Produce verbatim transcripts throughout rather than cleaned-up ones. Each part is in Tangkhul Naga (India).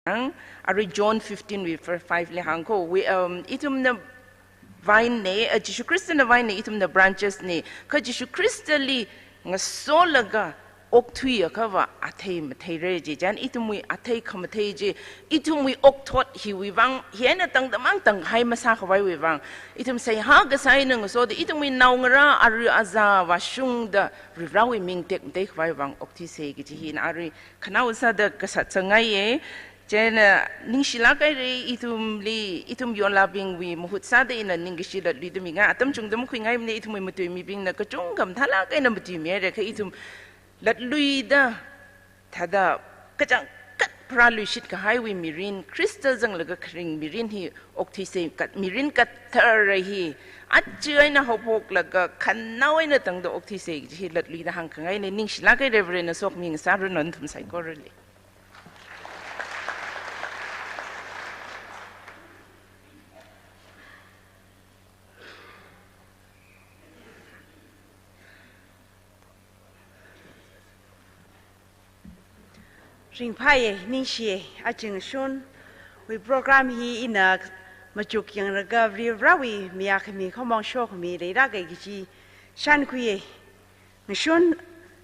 Ang, arui John fifteen wui verse five li hāng ko, we, um, ithumna vine ne, uh, Jishu Khristana vine ne, ithumna branches ne, kha Jishu Khristali ngasolaga okthui akhava athei matheira chi, chieina ithumwui athei khamathei chi, ithumwui okthot hiwui vang, hi eina tangdamang tanghai masākhavaiwui vang, ithum seihā kasā eina ngasoda ithumwui naongarā, arui azā vāshungda Varivarāwui ming tekmateikhavai vang okthuisa kaji hina arui khanao sāda kasat sāngaiya. Chieina ningshilāk haira, ithumli, ithum yonlābingwui mahut sāda ina ningkashi latluida mingai. Atam chungda makhuingaimana, ithumwui matuimibingna kachungkha mathālāk eina matuimihaira, kha ithum latluida thāda kachangkhat pharāluishit kahaiwui mirin, Khrista zanglaga kharing mirin hi okthuisa, kat-, mirin kathara hi aja eina haophoklaga khanao eina tangda okthuisa kaji hi latluida hāngkhangaina. Ningshilāk haira, Varena sokhami ngasāranu nathum saikorali. Ringphāya, ningshiya, aja ngashunwui program hi ina machuk yanglaga Varivarāwui mayākhami khamong shokhami leilāka kaji shānkhuiya. Ngashun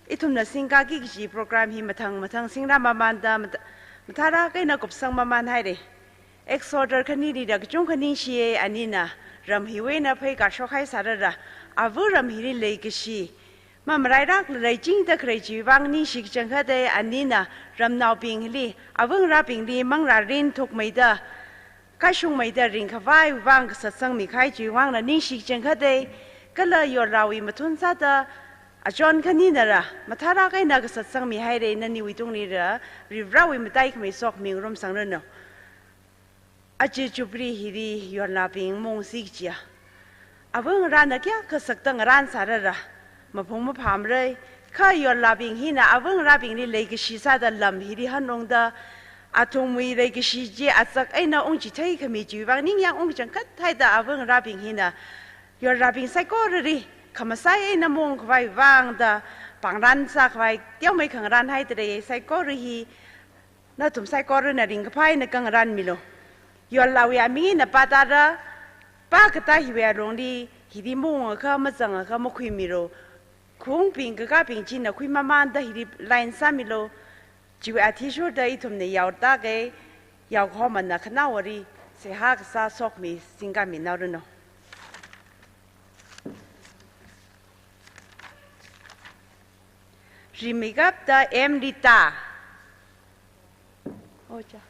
ithumna singkaki kaji program hi mathang mathang singrā mamānda mat-, mathālāk eina kupsang mamānhaira. Exhorter khanili da kachungkha ningshiya, anina ram hiwui eina pheikashok haisālala, ava ram hili leikashi mamalailākla leichingda khalei chiwui vang ningshi kachangkhatei, anina ramnaobingli, avangarābingli manglārin thukmeida, kashungmeida ringkhavai vang kasat sangmikahai chiwui vangla ningshi kachangkhatei, kala yonlāwui mathun sāda achon khaninala mathālāk eina kasat sangmihaira, naniwui tunglila Varivarāwui mataikhamei sokhami ngarumsangranu. Aja Jubilee hili yonlābing maungsi kajiya, avangarāna kayākha sakda ngarān sālala maphung maphāmara, kha yonlābing hina avangarābingli leikashi sāda lam hili hanungda, athumwui leikashi chi azak eina ungchitheikhami chiwui vang ningyāng ungchangkhat haida avangarābing hina yonlābing saikorali khamasai eina maungkhavai vangda pāngran sākhavai teomeikha ngarānhaidalei. Saikora hi nathum saikorana ringkaphā eina khangarānmilu. Yonlāwui aming eina pātāla, pākatā hiwui alungli, hili maungakha mazangakha makhuimilu. Khaungbing kakābing china khuimamānda hili line sāmilu. Chiwui athishurda ithumna yaotākei, yaokahomana khanaowali seihā kasā sokhami singkami naoranu. Rimeikapta M Rita. Oja.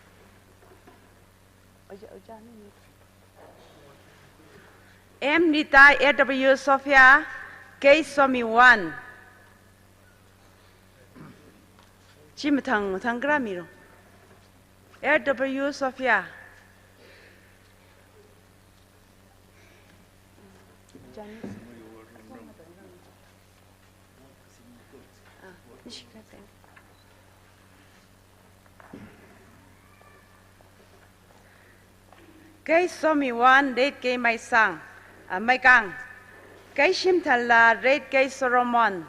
Oja, oja, ni, ni. M Rita, A W Sophia, K Somi one. Chi mathang, mathang kharā milu. A W Sophia. K Somi one, late K Maisang, ah, Maikang. K Shimthanla, late K Solomon.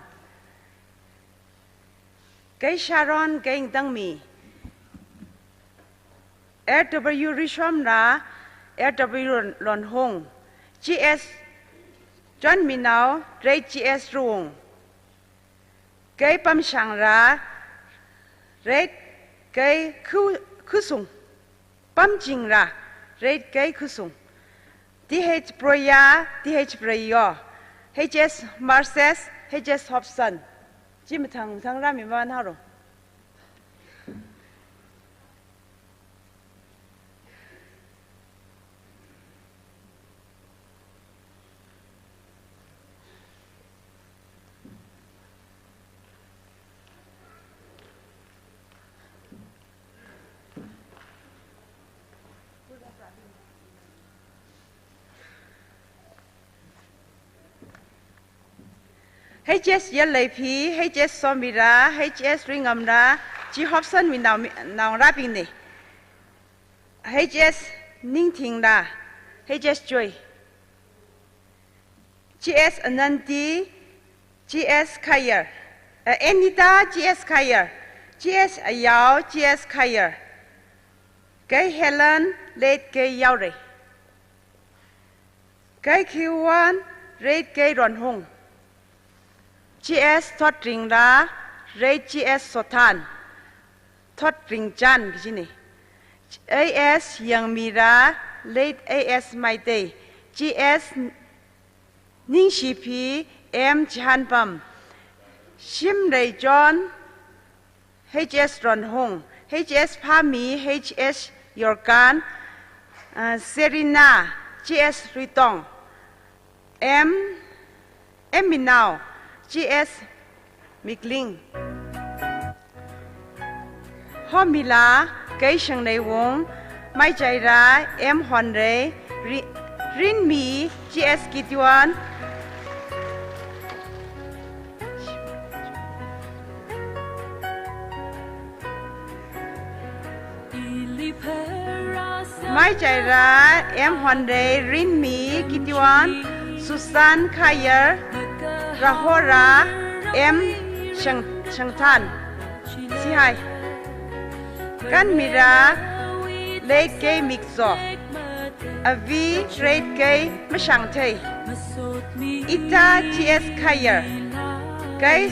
K Sharon, K Ngtangmi. L W Rishomla, L W Lon-, Lonhung. G S John Minao, late G S Rung. K Pamshangla, late K Khu-, Khusung. Pamchingla, late K Khusung. T H Proya, T H Proyo. H S Marses, H S Hobson. Chi mathang mathang rāmi mamānhaolu. H S Yalleiphi, H S Somira, H S Ringamra, chi Hobsonwui nao, naongarābingna. H S Ningthingla, H S Joy. G S Ananti, G S Khayer. Eh, Anita, G S Khayer. G S Ayao, G S Khayer. Kei Helen, late Kei Yaorei. Kei Khiwuwon, late Kei Ronhung. G S Thotring rā, late G S Sothan. Thotring Chan kajina. A S Yangmi rā, late A S Maitei. G S Ningshiphi, M Chihanpam. Shimrei John, H S Ronhung, H S Phami, H S Yorkan, uh, Serina, G S Ruitong, M, M Minao, G S Mikling. Homila, Kei Shangneiwung, Maichaira, M Honrei, Ri-, Rinmi, G S Kitiwan, Maichaira, M Honrei, Rinmi Kitiwan, Susan Khayer, Rahora, M Shang-, Shangthan. Sihai. Kanmira, late Kei Mikzo. Avi, late Kei Mashangthei. Ita, G S Khayer. Kei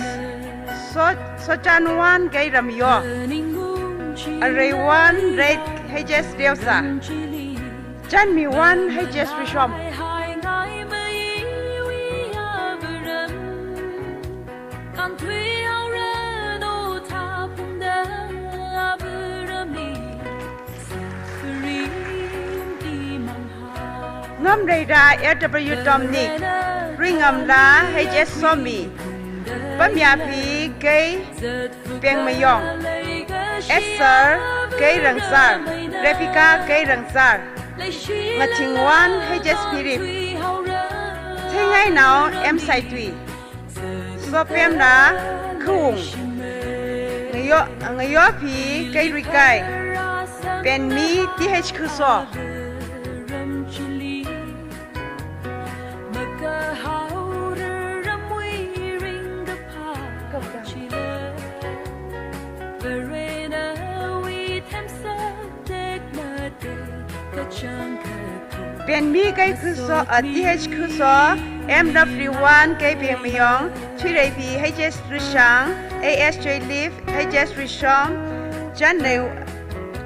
So-, Sochanwuwon, Kei Ramyo. Areiwuwon, late H S Reosa. Chanmiwuwon, H S Rishom. Ngamreira, L W Dominic, Ruingamla, H S Somi, Pamyaphi, Kei Pengmayong, Esther, Kei Rangzar, Rebecca, Kei Rangzar, Ngathingwuwon, H S Phirip, Theingainao, M Saitui, Sopemra, Khuwung, Ngayo-, Ngayophi, Kei Ruikai, Penmi, T H Khuso. Penmi Kei Khuso, uh, T H Khuso, M W one Kei Pengmayong, Thuireiphi H S Rishang, A S Joylif, H S Rishom, John Rei-,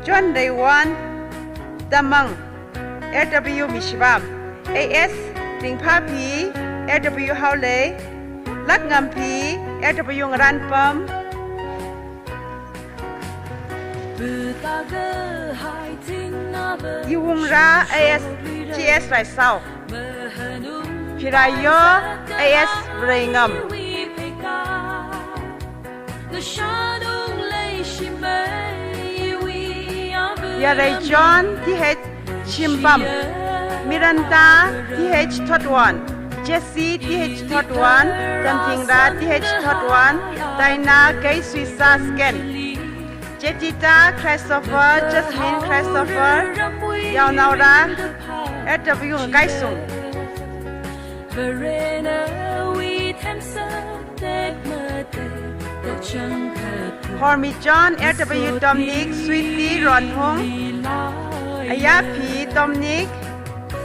John Reiwon Tamang, L W Mishibam, A S Ringphaphi, L W Haolei, Latngamphi, L W Ngaranpam, Yiwungra A S G S Raisao, Phirayo A S Reingam, Yarei John T H Shimpam, Miranda T H Thotwon, Jesse T H Thotwon, Tamtingra T H Thotwon, Daina Kei Suisa Sken, Jetita Christopher, Jasmine Christopher, Yaonaora, L W Kaisung. Hormi John, L W Dominic, Sweetie Ronhung, Ayaphi Dominic,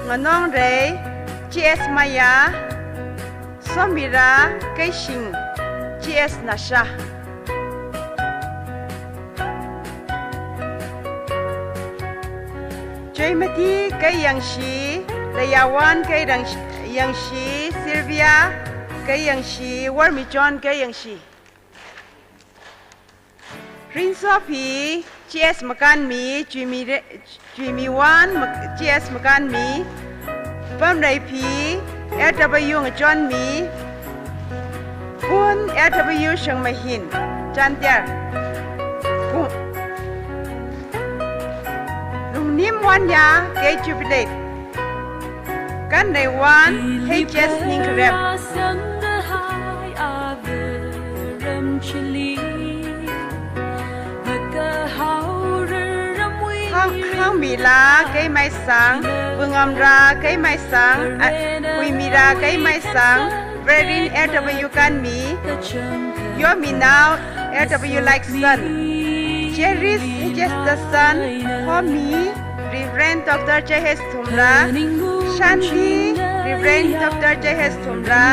Nganongrei, G S Maya, Somira Keishing, G S Nasha. Joymati Kei Yangshi, Leiyawon Kei Rang-, Yangshi, Sylvia Kei Yangshi, Wormi John Kei Yangshi. Rinsopi, G S Makanmi, Jimmy Re-, Jimmy Wan, Mak-, G S Makanmi, Pamreipi, L W Ngachonmi, Pun L W Shangmahin, Chantiar. Pu-, Lungnim Wanya, Kei Jubilate. Kanreiwan, H S Ningkharem. Hang-, Hangmila Kei Maisang, Bungamra Kei Maisang, a, Huimira Kei Maisang, Verin L W Kanmi, Yominao L W Laikson, Cherish H S Dasan, Homi Doctor J H Thumra, Shanti, Reverend Doctor J H Thumra,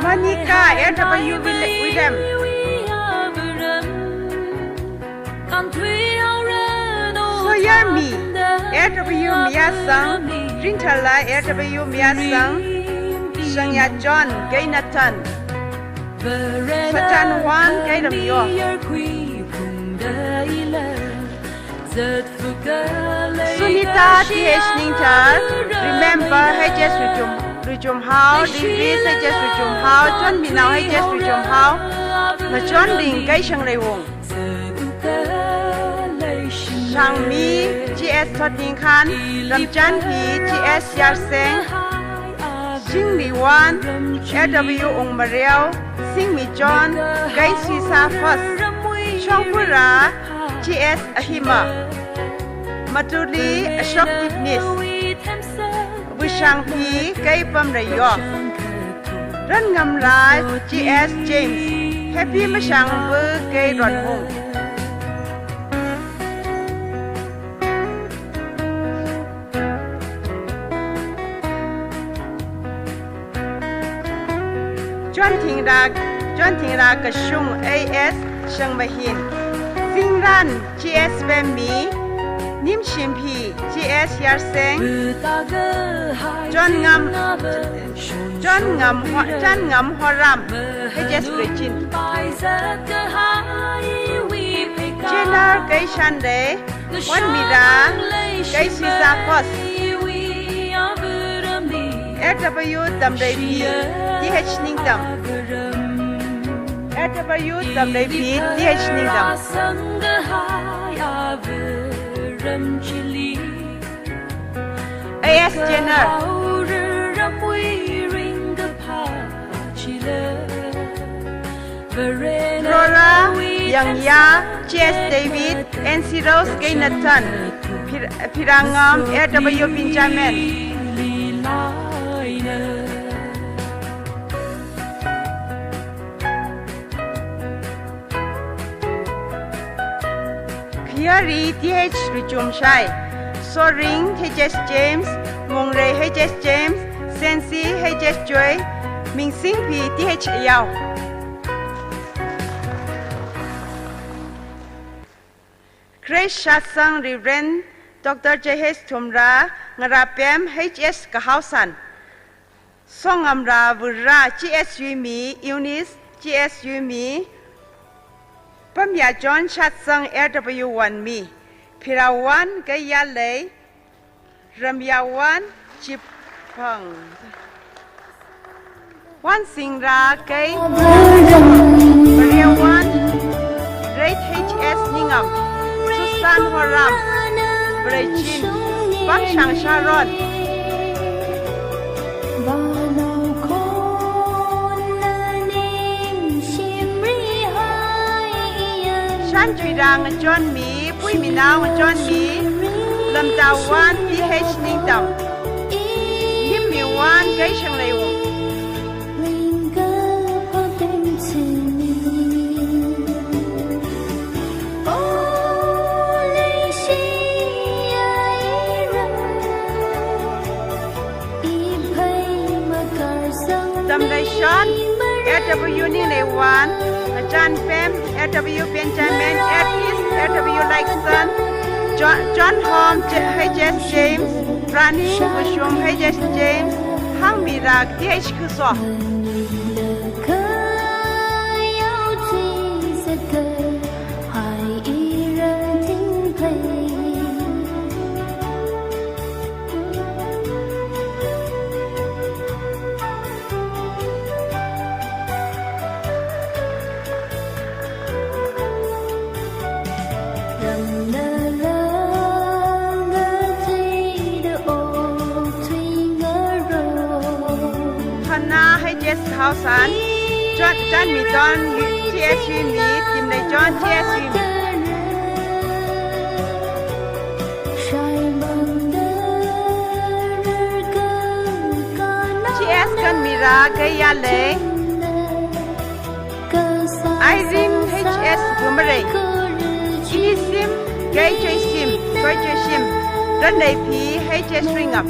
Monica, R W William, Soyami, R W Mayasang, Rinthala, R W Mayasang, Shangya John, Kei Nathan, Satan Wan, Kei Ramyo. Sunita T H Ningthar, Remember H S Ruchum, Ruchumhao, Davis H S Ruchumhao, Chonminao H S Ruchumhao, Ngachonring Kei Shangreiwung, Shangmi G S Thotningkhan, Ramchanpi G S Yarseng, Singriwan, R W Ungmareo, Singmi John, Kei Suisa First, Shongpura, G S Ahima, Matuli Ashok Ibnis, Wishangpi Kei Pamrayo, Ranngamlai G S James, Happy Mashangbu Kei Ronmung. Chon Thingra, Chon Thingra Kashung A S Shangmahin, Singran G S Pemmi, Nimshimpi G S Yarseng, Chon Ngam, Chon Ngam Ho-, Chon Ngam Horam H S Richin, Jenar Kei Shanre, Wan Mira, Kei Suisa Kos, R W Tamreipi, T H Ningtam, R W Tamreipi, T H Ningtam, A S Jenner, Flora Yangya, G S David, N C Rose, Kei Nathan, Phir-, Phirangam, R W Benjamin. Khayari T H Ruchumshai, Soring H S James, Mongrei H S James, Sensi H S Joy, Mingsingpi T H Ayao. Grace Shatsang, Reverend Doctor J H Thumra, Ngarapem H S Kahaosan, Songamra Vura G S Yuimi, Eunice G S Yuimi, Pamya John Shatsang R W Wanmi, Phirawan Kei Yalei, Ramyawan Chipang, Wansingra Kei, Mariawan Rei H S Ningam, Susan Horam, Brechin, Pangshang Sharon, Shanchuira Ngachonmi, Puiminao Ngachonmi, Lamtaowan T H Ningtam, Nimmiwan Kei Shangleiwung. Tamleishon, R W Ningleiwan, Achan Pem, R W Benjamin, Atis, R W Laikson, John, John Hom, J-, H S James, Rani Kushum, H S James, Hangmirak, T H Kuso. Hana H S Kahaosan, John, John Miton, T S U Mi, Timlei John, T S U Mi. T S Kanmira, Kei Yalei. Irene H S Gumarei. Inisim, Kei Joysim. Koi Joshim, Ranlei Phi, H S Ringam.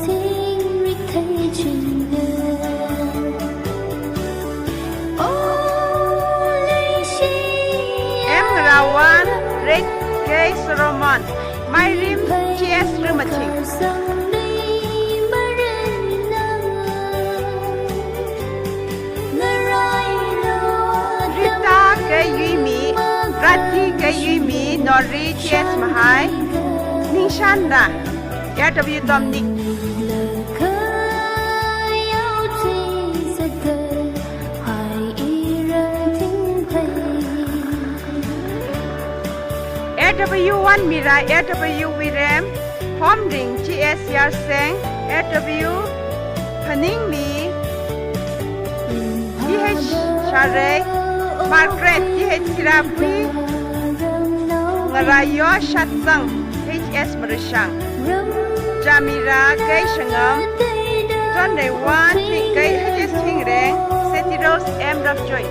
M Ngarawan, Red K Solomon, Mairim G S Rumathing. Rita K Yuimi, Rati K Yuimi, Nori G S Mahai, Ningshan Da, R W Dominic. R W One Mira, R W Wirem, Homring G S Yarseng, R W Phaningmi, T H Sharei, Margaret T H Sirapui, Ngarayo Shatsang, H S Marishang, Jamira K Shangam, John Rewan, K H S Thingreng, Setiros M Rapjoy.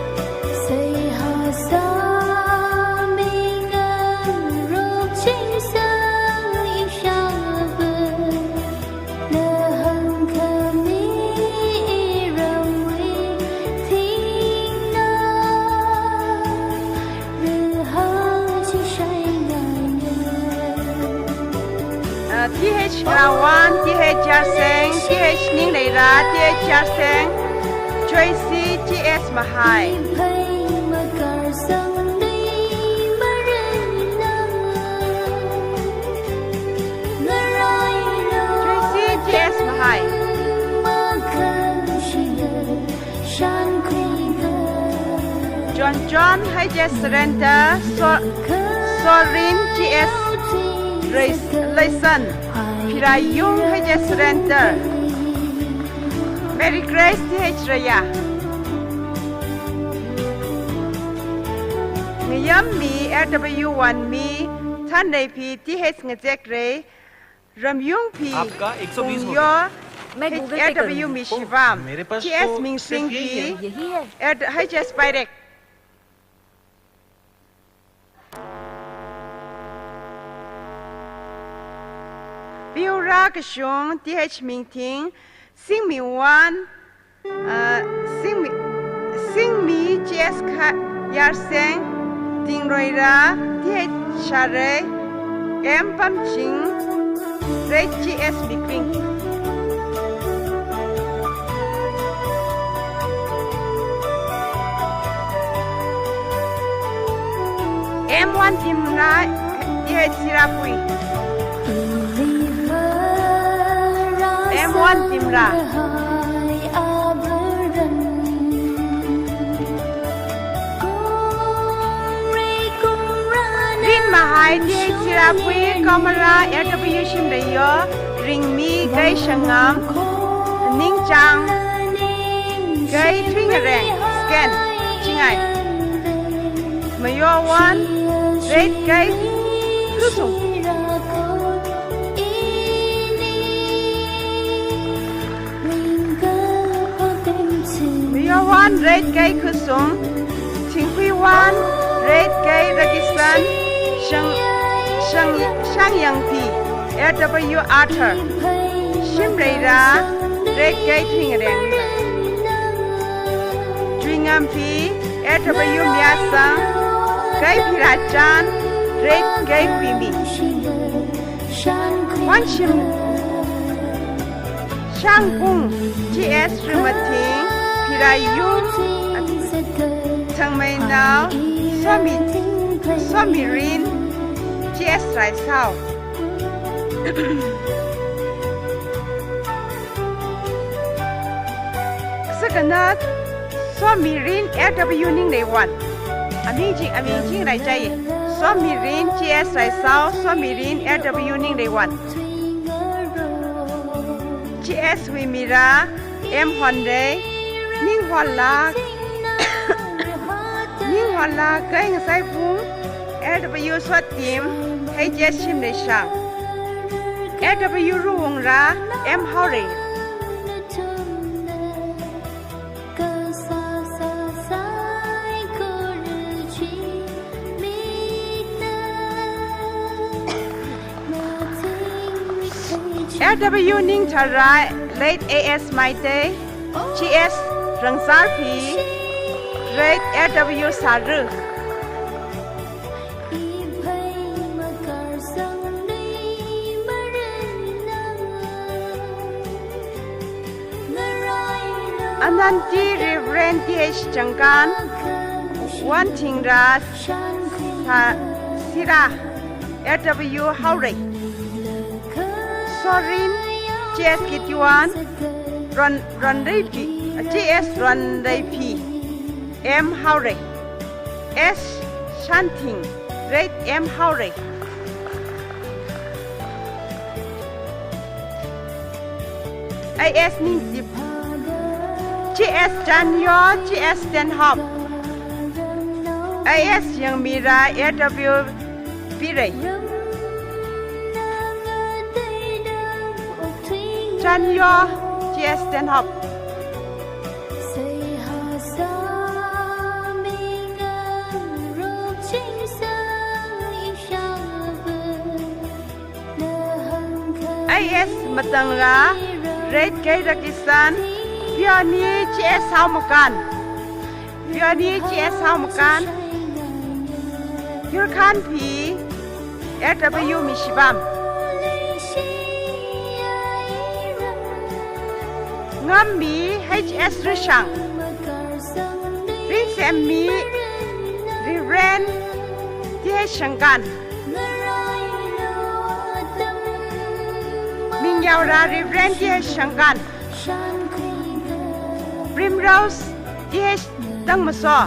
Uh, T H Rawan, T H Yarseng, T H Ningleira, T H Yarseng, Joyce G S Mahai. Joyce G S Mahai. John John H S Surrender, So-, Sorin G S Reis-, Leison, Phirayung H S Surrender, Mary Grace T H Raya, Ngayammi R W One Mi, Thanreiphi T H Ngazekrei, Ramyungphi, आपका एक सौ बीस हो गया। Pungyo, मैं Google Pay H R W करूँगी। Mishivam, मेरे पास T S तो सिर्फ यही है। Mingsingphi, यही है। At H S Pairek. Piura Kashung, T H Mingthing, Singmiwan, uh, Singmi, Singmi G S Kha-, Yarseng, Tingroira, T H Sharei, M Pamching, Red G S Mikring. M One Timra, T H Sirapui. M One Timra. Rin Mahai, T H Sirapui, Kamala, R W Shimreyo, Ringmi, Gai Shangam, Ningchang, Gai Thuingareng, Scan, Chingai. Mayowan, Red Gai Khusung. Mayowan, Red Gai Khusung. Thingkhuiwan, Red Gai Ragisan, Shang, Shang, Shangyangphi, R W Arthur. Shimreira, Red Gai Thuingareng. Chuingamphi, R W Myasang, Gai Phirachan, Red Gai Khuimi. Wanshim, Shangkung, G S Rumathing, Phirayung, Thangmeinao, Somi, Somirin, G S Raisao. Sakana, Somirin R W Ningleiwan. Aming ching, aming ching raichai. Somirin G S Raisao, Somirin R W Ningleiwan. G S Wimira, M Honrei, Ninghola, Ninghola Gai Ngasaipung, R W Sotim, H S Shimleishang, R W Ruwungra, M Haorei. R W Ningthar ra late A S Maitei, G S Rangzarphi, late R W Saru. Ananti Reverend T H Changkan, Wanthingra Sa-, Sira, R W Haorei. Sorin, G S Kituan, Ron-, Ronreiphi, G S Ronreiphi, M Haorei, S Shanthing, Red M Haorei, I S Ningtip, G S Chanyo, G S Tenhop, I S Yangmira, R W Pirei. Chanyo, G S Tenhop. I S Matangra, Red K Rakisan, Peony G S Haomakan. Peony G S Haomakan, Yurkhanphi, R W Mishibam, Ngammi H S Rishang, Ringsemmi Reverend T H Shangkan, Mingyaora Reverend T H Shangkan, Primrose T H Tangmaso,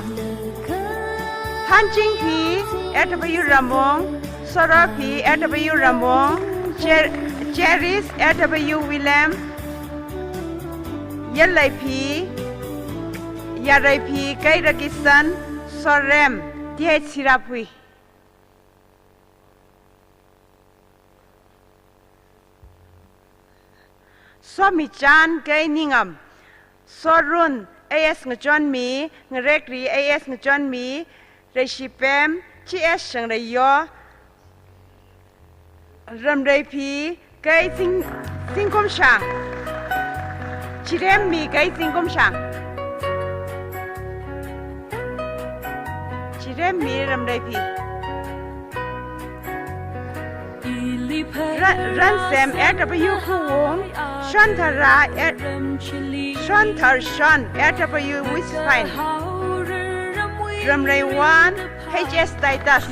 Thanchingphi R W Ramong, Soraphi R W Ramong, Cher-, Cheris R W William, Yaleiphi, Yareiphi K Rakisan, Sorem T H Siraphui. Somichan K Ningam, Sorun A S Ngachonmi, Ngarekri A S Ngachonmi, Reishipem G S Shangreiyo, Ramreiphi K Zing-, Zingkumshang, Chiremmi K Zingkumshang, Chiremmi Ramreiphi. Ra-, Ransem R W Khuwung, Shonthara R-, Shonthar Shon R W Wisfine, Ramreiwan H S Titus,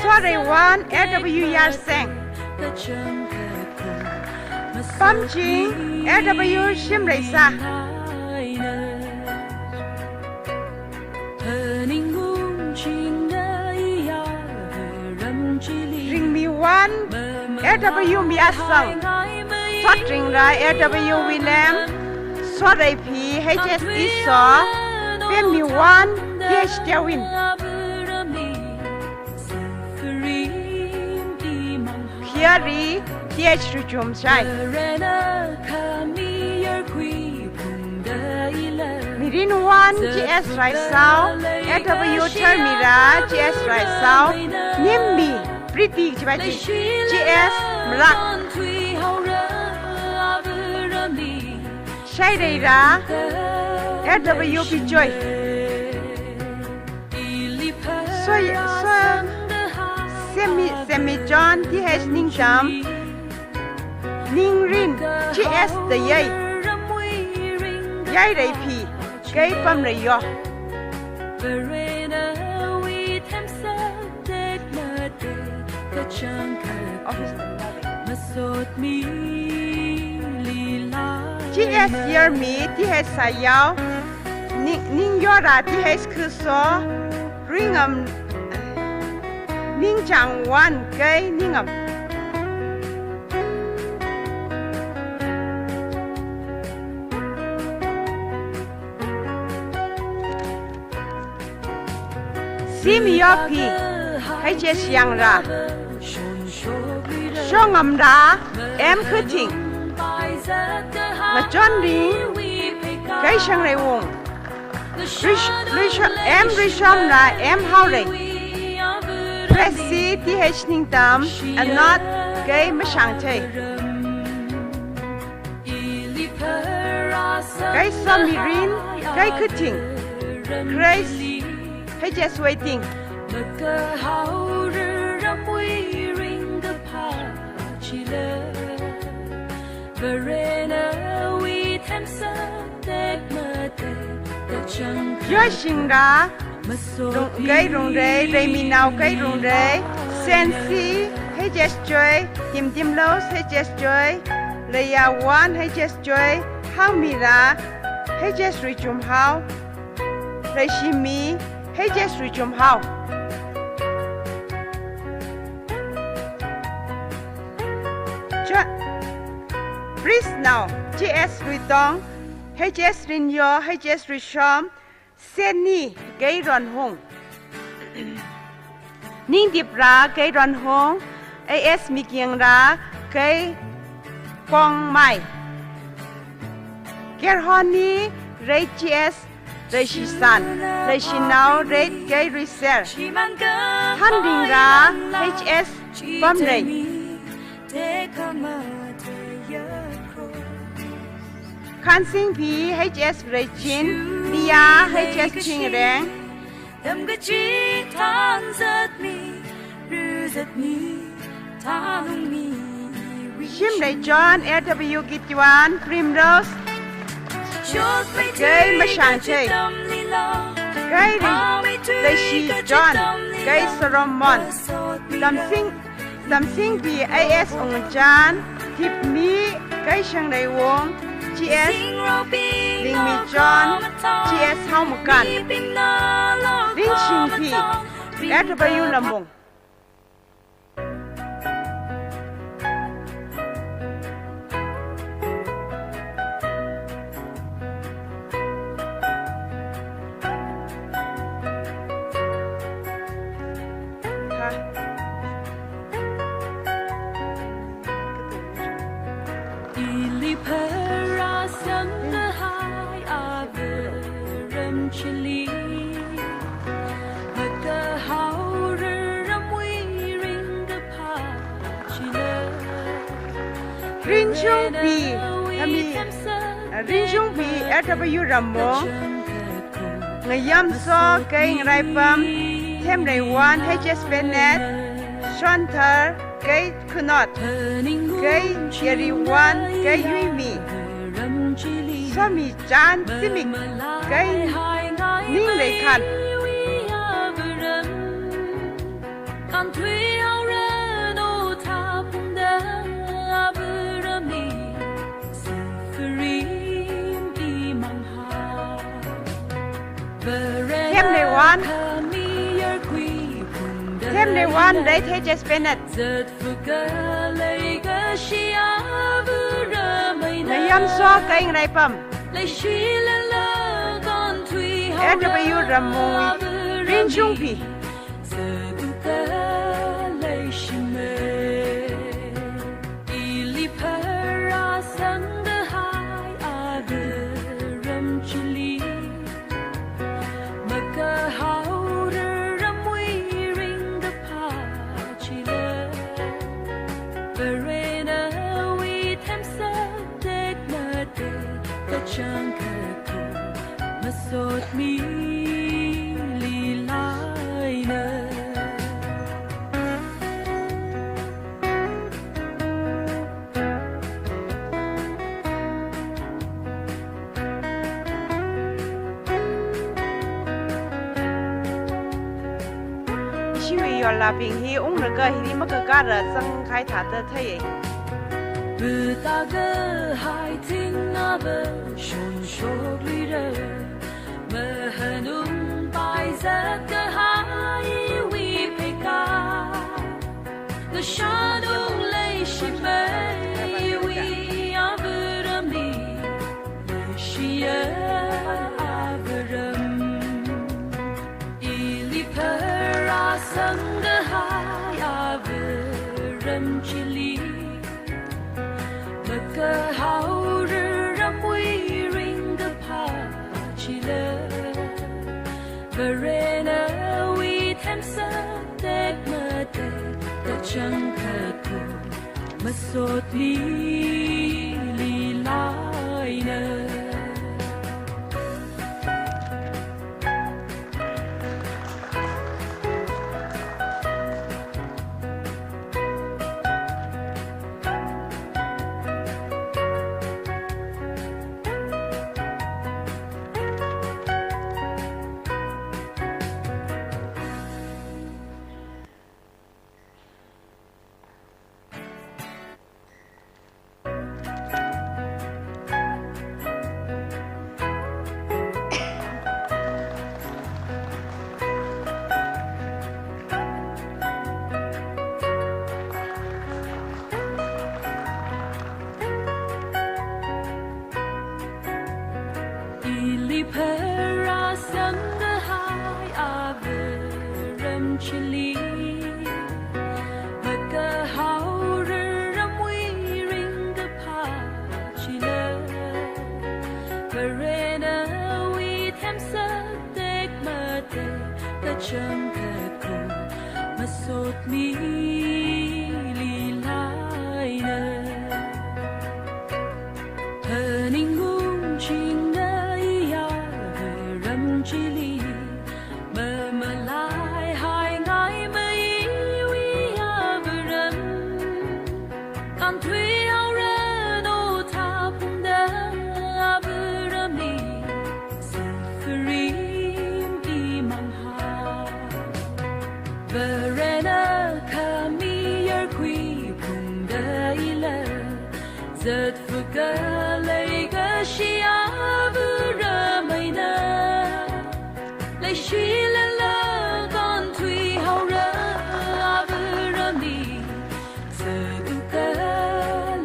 Soreiwan R W Yarseng, Pamching R W Shimreisa, Ringmiwan R W Miasang, Sotringra R W William, Soreiphi H S Iso, Pemmiwan T H Tewin, Phiari T H Ruchumshai, Mirinwan G S Raisao, R W Tharmira G S Raisao, Nimmi Pretty Chibachi G S Mrak, Shaireira R W Bijoy, Soi-, Soi-, Semi-, Semi John T H Ningcham, Ningrin G S Dayai, Yaireiphi K Pamreiyo. G S Yermi T H Sayao, Ning-, Ningyora T H Khuso, Ringam Ningchangwan K Ningam. Simiyopi H S Yangra, Shongamra M Khuting, Ngachonring K Shangreiwung, Rish-, Rish-, M Rishomra M Haorei, S C T H Ningtam, Anot, kei Mashangthei. Kei Somirin, kei Khathing. Grace, H S Waiting. Yoshing Ra, Rung-, kei Rungrei, Reiminao kei Rungrei, Sensi, H S Joy, Timtimlo, H S Joy, Leiyawan, H S Joy, Hangmira, H S Ruichumhao, Reishimi, H S Ruichumhao. Cha-, Prisnao, G S Ruitong, H S Rinyo, H S Ruishom, Seni, kei Ronhung. Ningdipra, kei Ronhung, A S Mikingra, kei Kongmai. Kerhoni, Rei G S, Reishisan, Reishinao, Rei kei Ruiser. Hanringra, H S Pamrei. Khansingpi, H S Reichin, Lia, H S Chingreng. Shimlei John, L W Kitwan, Primrose, kei Mashangthei, kei Leishi John, kei Solomon, Tamsing, Tamsingpi A S Ungchan, Tipmi, kei Shangleiwong, G S Lingmi John, G S Haomakan, Ringshingpi, L W Lamung. Rinchungpi, kami, Rinchungpi, L W Rammo, Ngayamso, kei Ngaraipam, Themreiwan, H S Bennett, Shonthar, kei Khunot, kei Yariwan, kei Yuimi, Somichan Zimik, kei Ningleikhan. Themleiwan. Themleiwan, Rei H S Bennett. Ngayamso, kei Ngaraipam. L W Rammo, Rinchungpi. Ishiwui yollabing hi unglaga hili makakara zangkahai thāda theiya. tekmatei kachangkhat kho masotmili laina. Ili pharāsangkahai avaram chili, makahaora ramwui ringkaphā chila, Varena awui themsak tekmatei kachangkhat kho masotmili laina. Phaningungchingda iya avaram chili, mamalaihaingaimei iwui avaram. Kānthuihaora no thāphungda avaramli, safari imang haowa. Varena khami yarkhui phungda ila, zatpha khalei kashi avaram eina, leishilala kānthuihaora avaramli, zatuka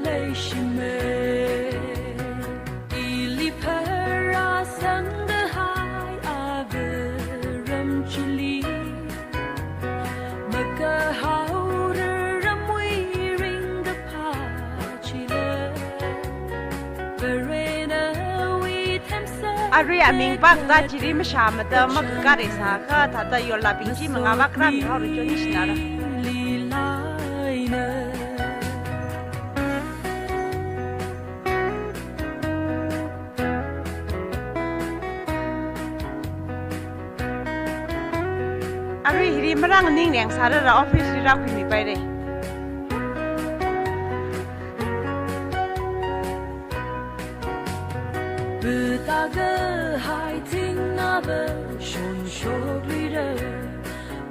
leishimei. Ili pharāsangkahai avaram chili, makahaora ramwui ringkaphā chila, Varena awui themsak. Arui aming tekmatei pakta chili mashāmada makakare sākha, thāda yollabing chi mangā vak rāmihaora choni shinara. Arui hili marānganing lengsāra, office li rākhuimipaira. Phatakahai thingnava shonshokluira,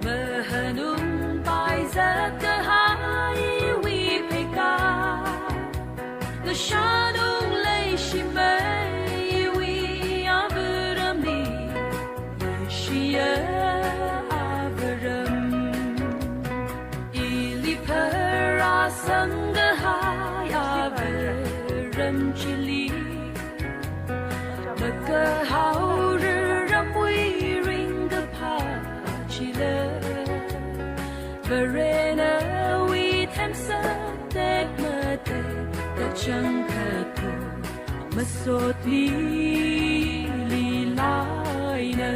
mahanung paizat kahai iwui pheikar, ngashanung leishimei iwui avaramli, leishiya avaram. Ili pharāsangkahai avaram chili, makahaora ramwui ringkaphā chila, Varena awui themsak tekmatei kachangkhat kho masotmili laina.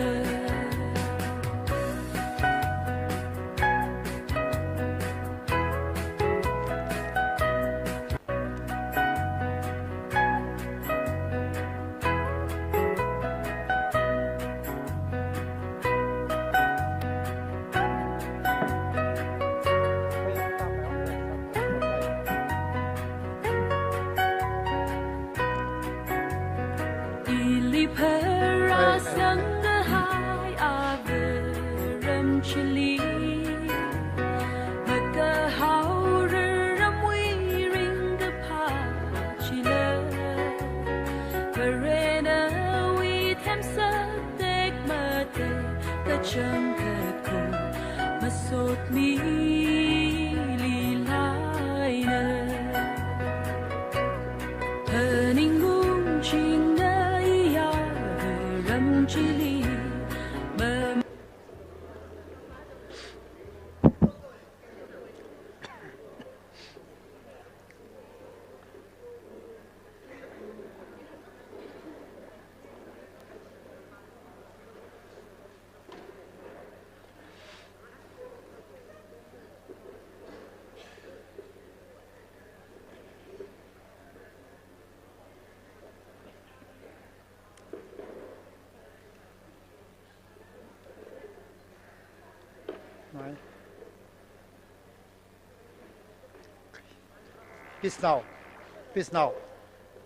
Ili pharāsangkahai avaram chili, makahaora ramwui ringkaphā chila, Varena awui themsak tekmatei kachangkhat kho masotmili laina. Phaningungchingda iya avaram chili, ma- Peace now. Peace now.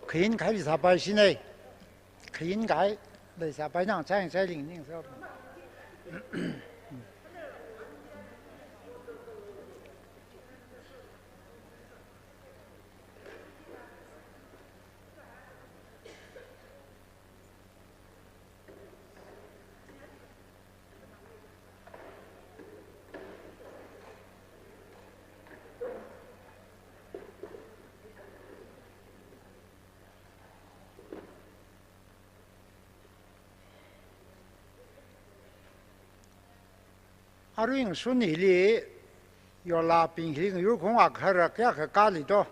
Khayin kahai sāpai shinei. Khayin kahai leisāpai nang chang chai ling ning so. Arui ngashun hili, yorlabing hili ngayur khaung akha rākayā kha kali to.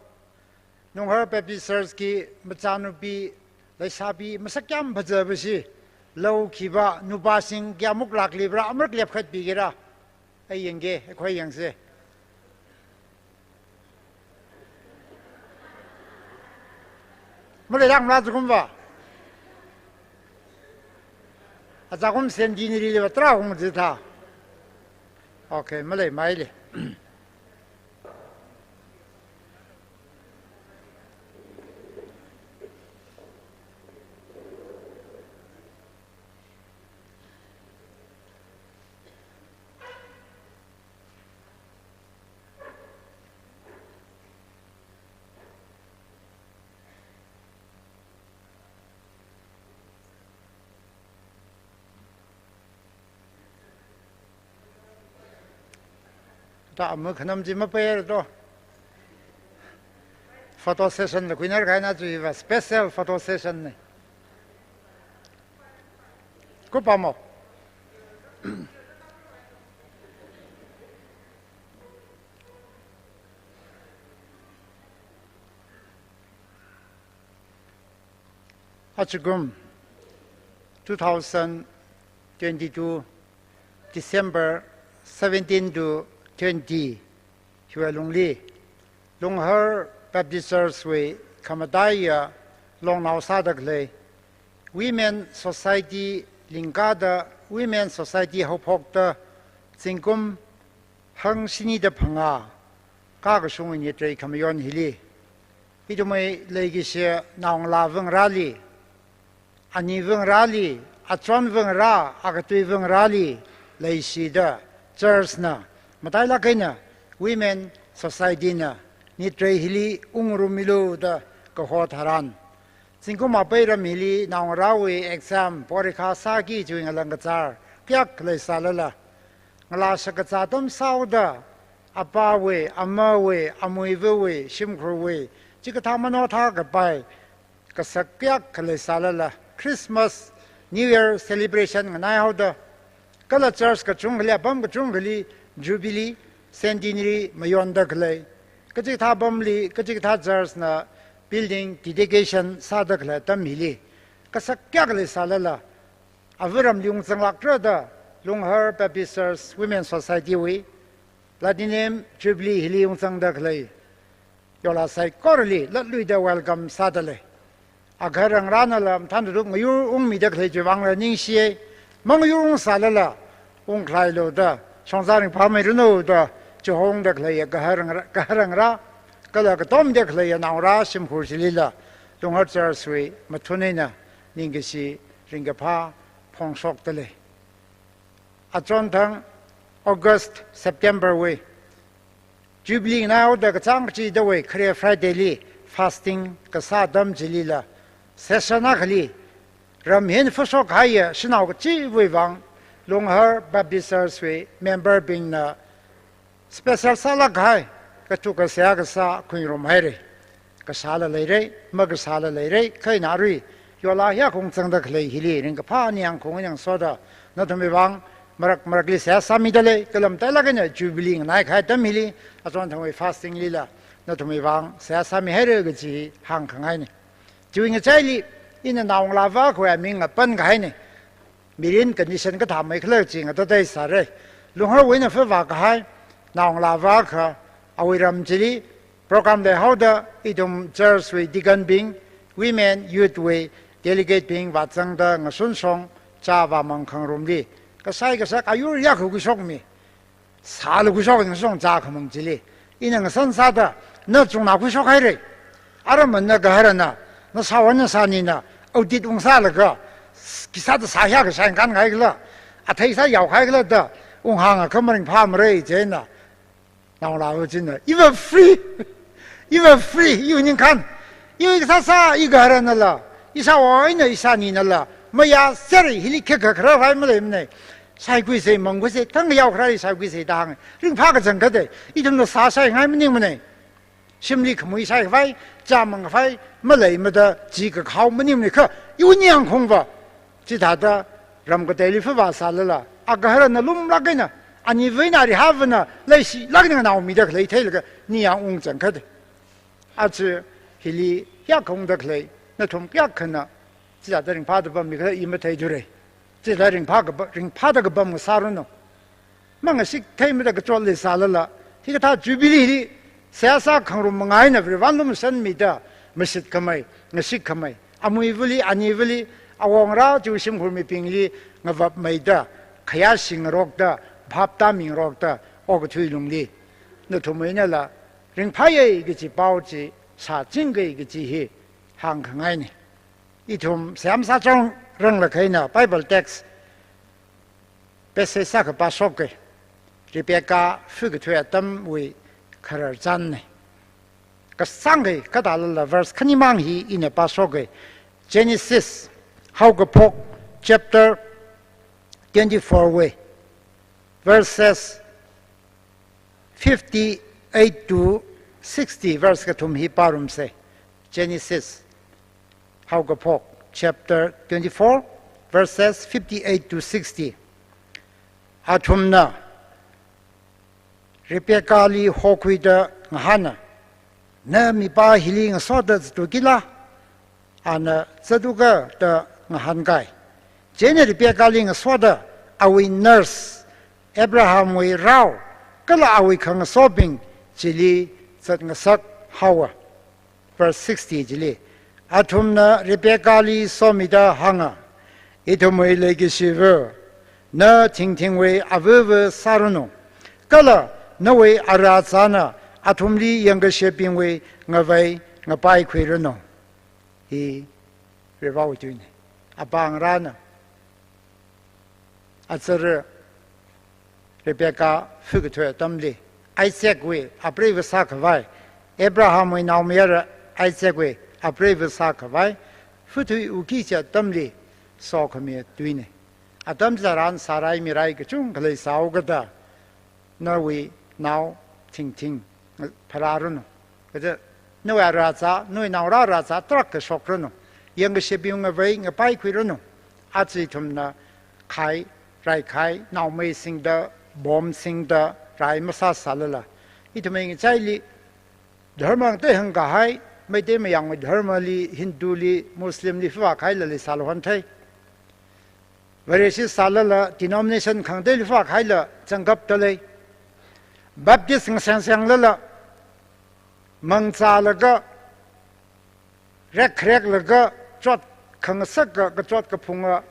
Nunghar Baptist Church ki machanupi, leisāpi, masakyam phazā bashi, lau khiva, nupāsing kayāmuk lāklibra, amar klepkhat bikira. Ai yangge, ai khoi yangse. Maleilāngmala zagumva. Azakum centenary liva tarā hung zitha. Okay, malei maili. Ta ama khanam chi mapai to. Photo session la khuinar kahaina chiva special photo session nei. Kupamo. Achikum, two thousand twenty-two, December seventeen to twenty, hiwui alungli, Lunghar Baptist Church wui khamataiya longnao sāda khalei, Women Society lingkada, Women Society haophokta, zingkum hangshini da phangā, kakashungwui nitrei khamayon hili, ithumwui leikashi naongalāva ngarāli, aniva ngarāli, achonva ngarā, akatuiva ngarāli leishida, church na, matailāk eina Women Society na nitrei hili ungrummilu da kaho tharan, zingkum apei ram hili naongarāwui exam porikha sāki chiwui ngalang kachar kayākha leisālala, ngalā shakazā atam sāhaoda, apāwui, amawui, amuivawui, shimkhurwui, chikathā mano thākapai kasak kayākha leisālala, Christmas, New Year celebration nganaihaoda, kala church kachungkhali, apam kachungkhali, Jubilee, Centenary mayonda khalei, kachikathā apamli, kachikathā church na building dedication sāda khalei atam hili, kasak kayākha leisālala, avaramli ungzanglākra da, Lunghar Baptist Church Women Society wui Platinum Jubilee hili ungzangda khalei yorlā saikorali latluida welcome sāda lei. Agahar ngarānala mathān tutup ngayur ungmida khalei chiwui vangla ningshiya, mangayur ungsālala, ungkhalailu da, shongza ringphāmeiranu da, chihongda khalei agahar ngarā, gahar ngarā, kala katomda khalei naongarā shimkhur chilila, Lunghar Church wui mathun eina ningkashi ringkaphā phongshokda lei. Achonthang August, September wui Jubilee nganaihaoda kachāng kachidawui khare Friday li fasting kasā atam chilila, session akhali, ramhin phashok kahaiya shanao kachiwui vang, Lunghar Baptist Church wui member bingna special sālāk kahai, kathuk kasā kasā khuingarum haira. Kasāla leira, makasāla leira, kha ina arui yorlā hiyākha ungzangda khalei hili ringkaphā ningyāng khaung ningyāng soda, nathumwui vang marak marakli seihā sāmida lei, kala matailāk eina Jubilee nganai kahai atam hili, achonthangwui fasting lila, nathumwui vang seihā sāmi haira kaji hāngkhangaina. Chiwui ngachaili, ina naongalāva akhawui aming ngapan kahaina. Mirin condition kathāmeikhala chi ngatatei sāra. Lungharwui eina phāvā kahai naongalāva akha, awui ram chili program leihaoda ithum church wui deacon bing, women, youth wui delegate bing vāzangda ngashun shong chāvāmang khangarumli, kashai kashak ayur yākha khuishokmi. sāla khuishok, ngasong zākhamang chili. Ina ngasan sāda, na chungna khuishok haira. Aram na gaharana, na sāwui na sānina, audit ungsālaga, s-, khisāda sāya kashai kan ngaikhala, athei sāyao haikhala da, unghāngakha maringphāmara chieina. Naongalāva china, "Iva free! Iva free! Iwui ningkhan! Iwui kasā sā, i gaharanala, i sāwui eina i sāninala, mayā seri hili khikha kharā rai maleimana. Saikhuisa, mangkhuisa, thang yaokharā saikhuisa da hānga. Ringphā kachangkhatta, ithumna sāsai ngai maningmana. Shimli khamui saikhavai, chāmang khavai maleimada, chi kakhao maningmana kha, iwui ningyāng khongva. Chithāda ram kateili phava sālala, agaharana lumlāk eina, aniva eina arihāvana leishilāk eina naomida khalei theilaga, ningyāng ungchangkhatta. Aja hili kayākha ungda khalei, nathum kayākhana, chithāda ringphāda pammi khala i matheithura. Chithāda ringphā kapa-, ringphāda kapam ngasāranu. Mangashik theimada kachot leisālala, hikathā Jubilee hili, seihā sākhangarum manga eina Varivarāli lumashanmida, mashitkhamei, ngashikhamei, amuivali, anivali, awongarā chiwui shimkhur mibingli ngavapmeida, khayāshi ngarokta, phap tāmi ngarokta, okathui lungli nathum einala ringphāya kaji pao chi sāchinga kaji hi hāngkhangaina. Ithum seihā sāchongranglaga eina Bible text passage sākha pāshoka. Rebecca phuikathui atamwui khararchanna. Kasāngkha kathālala verse khanimang hi ina pāshoka. Genesis, Haokaphok chapter twenty-four wui, verses fifty-eight to sixty, verse kathum hi pārumsa. Genesis, Haokaphok chapter twenty-four, verses fifty-eight to sixty. Athumna Rebecca li hokhuida ngahāna, "Na mipā hili ngasoda zatu kila?" Ana, "Zatuka" da ngahānkai. Chieina Rebecca li ngasoda awui nurse, Abrahamwui rao, kala awui khangasobing chili zatngasak haowa. Verse sixty chili, athumna Rebecca li somida hānga, "Ithumwui leikashiva, na thingthingwui avava sāranu, kala nawui ara zāna athumli yangkashebingwui ngavei ngapai khuiranu." Hi Varivarāwui tuina. Apāngarāna, azara Rebecca phuikathui atamli, Isaacwui apreiva sākhavai, Abrahamwui naomayara Isaacwui apreiva sākhavai, phuthui uki kachi atamli sokhami tuina. Atam tharan sārai mirai kachungkha leisāhaokada, nawui nao thingthing pharāranu. Kaja, nawui ara zā, nawui naongarā ara zā tarākha shokranu. Yangkashebing ngavei ngapai khuiranu. Aja ithumna khai, raikhai, naomei singda, bom singda, rai masāsālala, ithumwui ngachaili dharma tei hāngkahai, Meitei Mayangwui dharmali, Hinduli, Muslimli phava khaila leisālu honthei. Vareshi sālala denomination khangateili phava khaila changkapta lei. Baptist ngasengsenglala, mangzālaga, rekreklaga, chot khangasaka, kachot kaphunga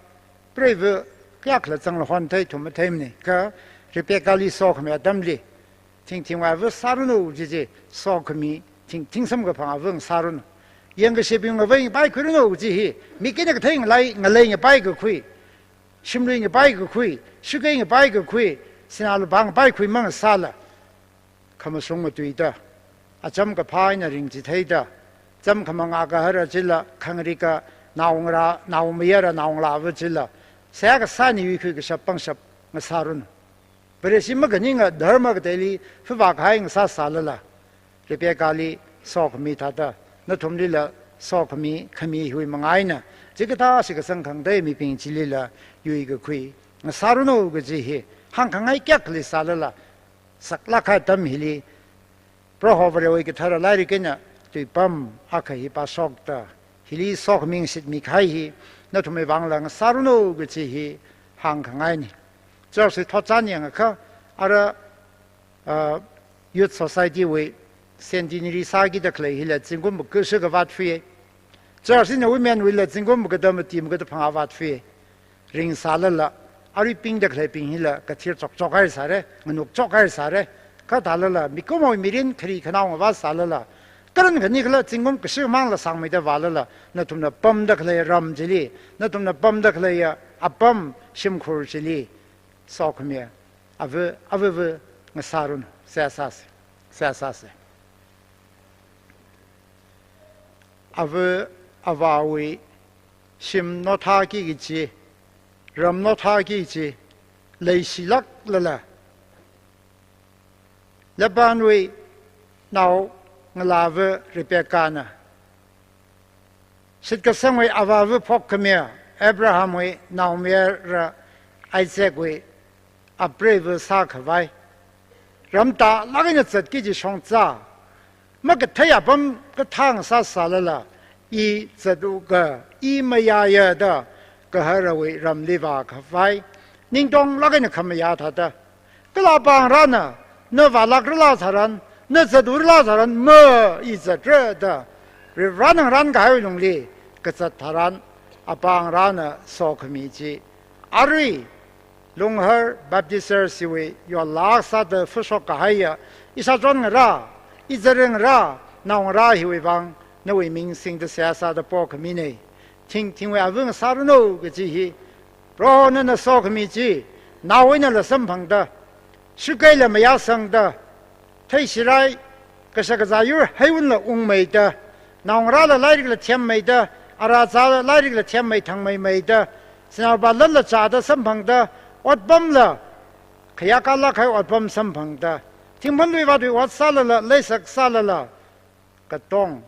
preiva kayākhala zanglu honthei, ithum matheimana. Kha Rebecca li sokhami atamli, thingthingwui ava sāranu kaji chi, sokhami thingthing samkaphang ava ngasāranu. Yangkashebing ngavei ngapai khuiranu kaji hi, mik eina kathei ngalei, ngalei ngapai kakhui, shimlui ngapai kakhui, shakei ngapai kakhui, sinā lupā ngapai khui mangasāla, khamashung matuida, acham kaphā eina ringchitheida, cham khamang agahara chila, khangarika naongarā, naomayara naongalāva chila, seihā kasā niwui khui kashap pangshap ngasāranu. Vareshi makaninga dharma kateili phava kahai ngasāsālala, Rebecca li sokhami thāda, nathumlila sokhami, khami hiwui manga eina, chikathā shitkasang khangatei mibing chilila yuikakhui ngasāranu kaji hi hāngkhangai kayākha leisālala, saklāk kahai atam hili, Proho Varewui kathara lairik eina tuipam akha hi pāshokta, hili sokhami shitmi kahai hi, nathumwui vangla ngasāranu kaji hi hāngkhangaina. Church wui thotchan yangakha, ara, ah, Youth Society wui centenary sākida khalei hila zingkum makashakha vāthuiya. Church eina women wuila zingkum makada mati makada phangā vāthuiya. Ringsālala, Arui pingda khaleibing hila kathir chokchok haisāra, nganuk chok haisāra. Kha thālala, mikumowui mirin khari khanao ngavā sālala, karan khani kala zingkum kashi mangla sāngmeida vālala, nathumna pamda khalei ram chili, nathumna pamda khaleiya apam shimkhur chili, sokhami ava, avava ngasāranu, seihā sāsa, seihā sāsa. Ava avāwui shim nothāki kachi, ram nothāki kachi leishilāklala, Labanwui naongalāva Rebekahna shitkasangwui avāva phokkhamiya Abrahamwui naomayara Isaacwui apreiva sākhavai, ramtālāk eina zatki kaji shongza, makathei apam kathā ngasā sālala, i zatu ka, i mayāya da, Geharawui ramli vākhavai, ningtonglāk eina khamayā thāda, kala apāngarāna, na vālākrala tharan, na zatrala tharan, ma, i zatra da, Varivarana ngarānkahaiwui lungli kazat tharan, apāngarāna sokhami chi arui Lunghar Baptist Church hiwui yollāk sāda phashok kahaiya, ishāchon ngarā, izare ngarā, naongarā hiwui vang nawui ming singda seihā sāda pokhamina. Thingthingwui ava ngasāranu kaji hi, Proho nana sokhami chi, nao einala samphangda, shakeila mayāsangda, theishirai, kashak kazā yur heiwunla ungmeida, naongarāla lairikla themmeida, ara zāla lairikla themmei thangmeimeida, sinao palanla chāda samphangda, otpamla khayākalāk kahai otpam samphangda, thingphan luivātwui ot sālala, leisak sālala, katong,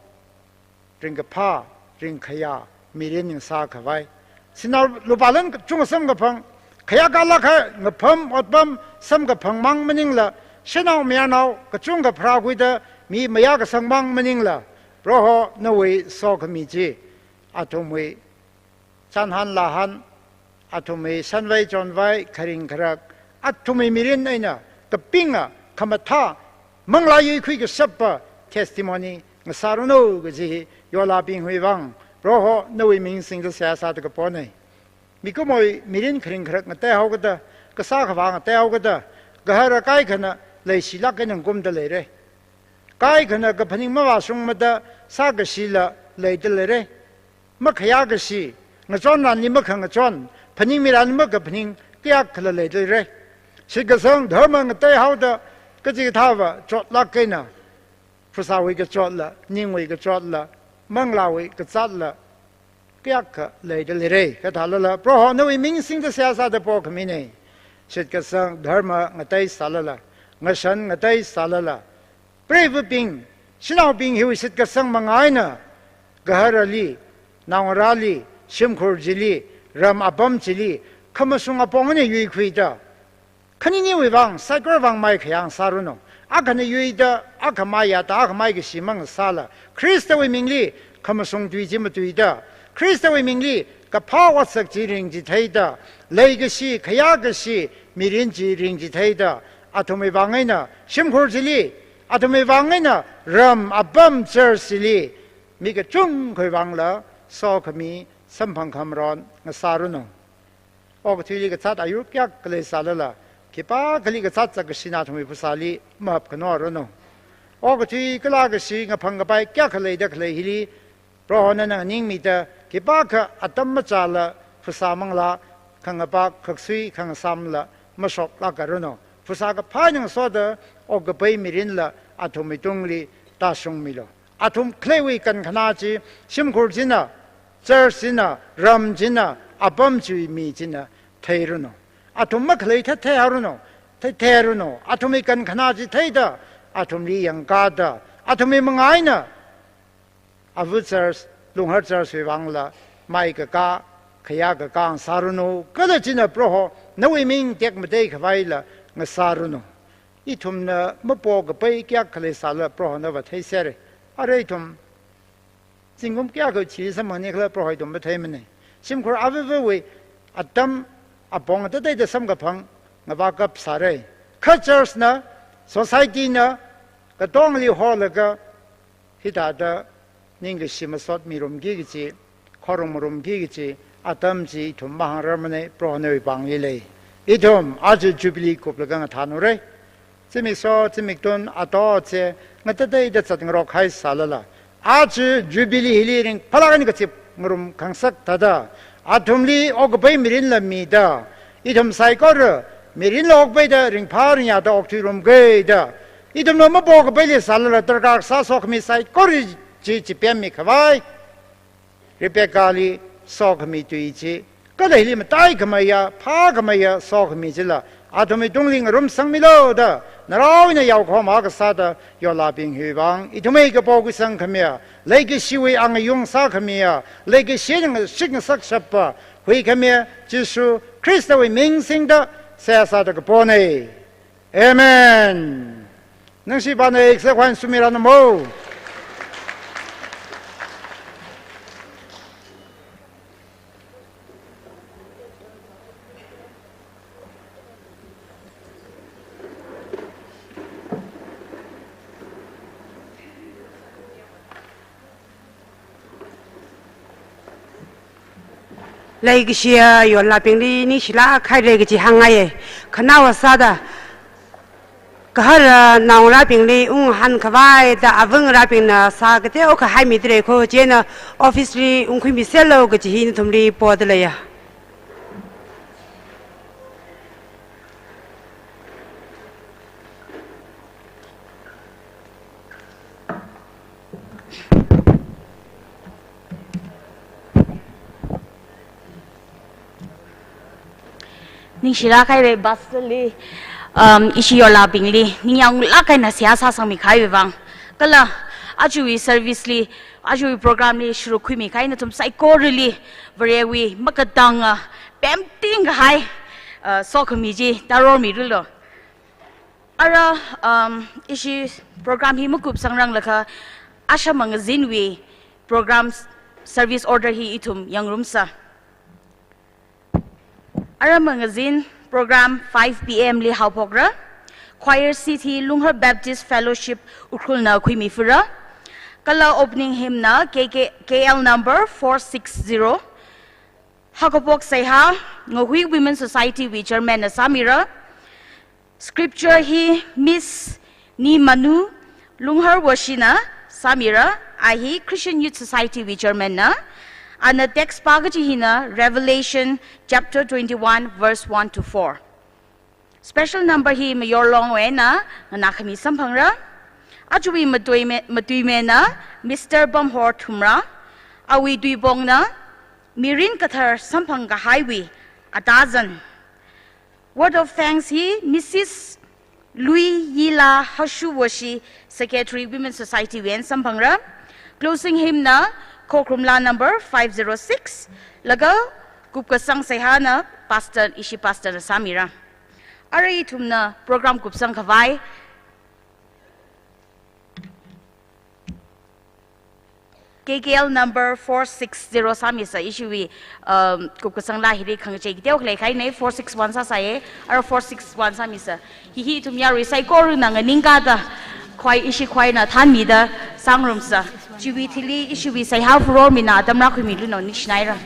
ringkaphā, ringkhayā mirin ngasākhavai, sinao lupalan kachunga samkaphang, khayākalāk kahai ngapham otpam samkaphang mang maningla, shanao mayarnao kachungkha pharākhuida mi mayākasang mang maningla, Proho nawui sokhami chi athumwui chānhan lāhan, athumwui shanvai chonvai, kharing kharak, athumwui mirin eina kapinga, khamathā, manglā yuikhui kashappa testimony ngasāranu kaji hi yollābingwui vang Proho nawui ming singda seihā sāda kapona. Mikumowui mirin kharing kharak ngateihaokida, kasā khavā ngateihaokida, Gehara kaikhana leishilāk eina ngakumda leira. Kaikhana kaphaning mavāshungmada sākashila leida leira. Makhayākashi, ngachonranli makhangachon, phaningmiranli makhaphaning kayākhala leida leira. Shitkasang dharma ngateihaoda, kachikathāva chotlāk eina, phasāwui kachotla, ningwui kachotla, manglāwui kazatla, kayākha leida leira. Kha thālala, Proho nawui ming singda seihā sāda pokhamina. Shitkasang dharma ngatei sālala, ngashan ngatei sālala, preivabing, shanaobing hiwui shitkasang manga eina, Geharali, naongarāli, shimkhur chili, ram apam chili, khamashung apong eina yuikhuida, khaniniwui vang, cycle vang maikhayā ngasāranu. Akhana yuida, akha maiyāda, akha maikashi mang sāla, Khristawui mingli khamashung tui chi matuida, Khristawui mingli kaphā otsak chi ringchitheida, leikashi, khayākashi mirin chi ringchitheida, athumwui vang eina shimkhur chili, athumwui vang eina ram apam church chili, mi kachungkhawui vangla sokhami samphang khamaron ngasāranu. Okathuili kazāt ayur kayākha leisālala, khipākhali kazāt zakkashina athumwui phasāli mahapkhanao ranu. Okathui kala kashi ngaphang kapai kayākha leida khalei hili, Proho nana nganingmida, khipākha atam machāla phasā manglā, khangapak, khaksui, khangasamla mashoklākaranu. Phasā kaphā eina ngasoda, okkapai mirinla athumwui tungli tāshungmilu. Athum khaleiwui kankhanā chi, shimkhur china, church china, ram china, apam chiwui mi china theiranu. Athum makhalei thei theihaoranu, thei theiranu. Athumwui kankhanā chi theida, athumli yangkāda, athumwui manga eina ava church, Lunghar church wui vangla maikakā, khayākakā ngasāranu. Kala china Proho nawui ming tekmatei khavaila ngasāranu. Ithumna mapo kapai kayākha leisāla Proho nava theisera. Arui ithum zingkum kayākha chili samphangni khala Proho ithum matheimana. Shimkhur avāvawui atam apong atateida samkaphang ngavākap sāra. Kha church na, society na, katongli holaga, hithāda ningkashi masot mirumki kachi, khorumrumki kachi, atam chi ithum mahāngrarmana, Prohowui pāngli lei. Ithum aja Jubilee kuplaga ngathānura. Zimiksho, zimiktun, ato aze, ngatateida zatngarok haisālala, aja Jubilee hili ringphālāk eina kazip ngarum khangasak thāda, athumli okkapai mirinla mida, ithum saikora mirinla okpaida ringphā ringyāda okthuirumga da, ithumna mapokapaili sālala darkar sā sokhami saikora chi chipemmi khavai, Rebecca li sokhami tui chi, kala hili mataikhameiya, phākhameiya sokhami chila athumwui tungli ngarumsangmilu da, narao eina yaokhoma kasāda yorlābing hiwui vang, ithumwui kapo khuisangkhamiya, leikashiwui angayung sākhamiya, leikashi eina shitngasakshappa huikhamiya Jishu Khristawui ming singda seihā sāda kapona. Amen. Ningshipana, executive sumira namo. Leikashiya yorlābingli ningshilāk haira kaji hāngngaiya. Khanaowa sāda, gahara naongarābingli unghān khavai da avāngarābingna sā kateokha haimidalei kho, chieina office li ungkhuimiserlu kaji hi nathumli poda leiya. Ningshilāk haira pastor li, um, ishi yorlābingli ningyānglāk eina seihā sāsangmi kahaiwui vang. Kala ajawui service li, ajawui program li sharuk khuimi kahai nathum saikorali Varewui makatanga pemting kahai, uh, sokhami chi tarormilu. Ara, um, ishi program hi makupsangranglakha, asha mangazin wui program service order hi ithum yangrumsa. Ara mangazin program five P M li haophokra. Choir seat hi Lunghar Baptist Fellowship Ukhrulna khuimifira. Kala opening hymn na K K, K L number four six zero. Haokaphok seihā, Ngahui Women Society wui chairman na sāmira. Scripture hi Miss Ni Manu Lunghar Washina sāmira, a hi Christian Youth Society wui chairman na. Ana text pā kaji hina Revelation chapter twenty-one verse one to four. Special number hi mayorlongwui eina nganākhami samphangra. Ajawui matuime-, matuimena Mister Bamhor Thumra, awui tuipongna mirin kathar samphang kahaiwui atazan. Word of thanks hi Missus Lui Yila Hashu Washi, Secretary Women Society wui eina samphangra. Closing hymn na Khokhrumla number five zero six, laga kupkasang seihāna pastor, ishi pastor na sāmira. Ara ithumna program kupsang khavai K K L number four six zero sāmisa, ishiwui, um, kupkasang laa hili khangachei kateokha leikahaina, four six one sāsāya, ara four six one sāmisa. Hi hi ithum yarui saikorana nganingkāda, khwai ishi khwaina thanmida sāngarumsa. Chiwui thili ishiwui seihā phurormina atam rākhuimilu, ningshinaira.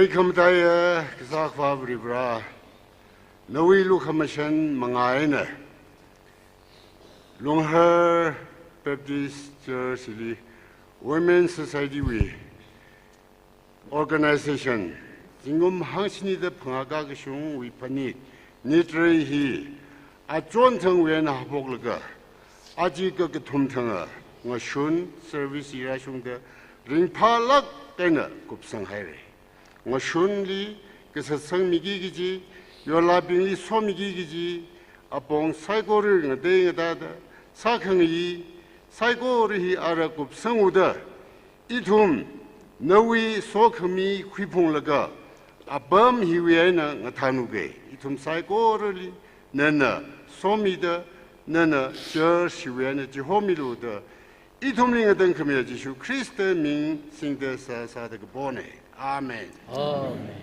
Khamataiya Kasā Akhava Varivara, nawui lukhamashan manga eina Lunghar Baptist Church li Women Society wui organization, zingkum hangshini da phangā kakashungwui phanit, nitrei hi achon thangwui eina haophoklaga, aja kakathum thanga ngashun service hi rāshungda ringphālāk eina kupsang haira. Ngashunli kasatsangmiki kaji, yorlābingli somiki kaji, apong saikora ngatei ngatāda sākhangayi saikora hi ara kupsang uda, ithum nawui sokhami khuiphunglaga apam hiwui eina ngathān uga. Ithum saikorali nana somida, nana church hiwui eina chihomilu da, ithumli ngatangkhamiya Jishu Khrista ming singda sāsāda kapona. Amen. Amen.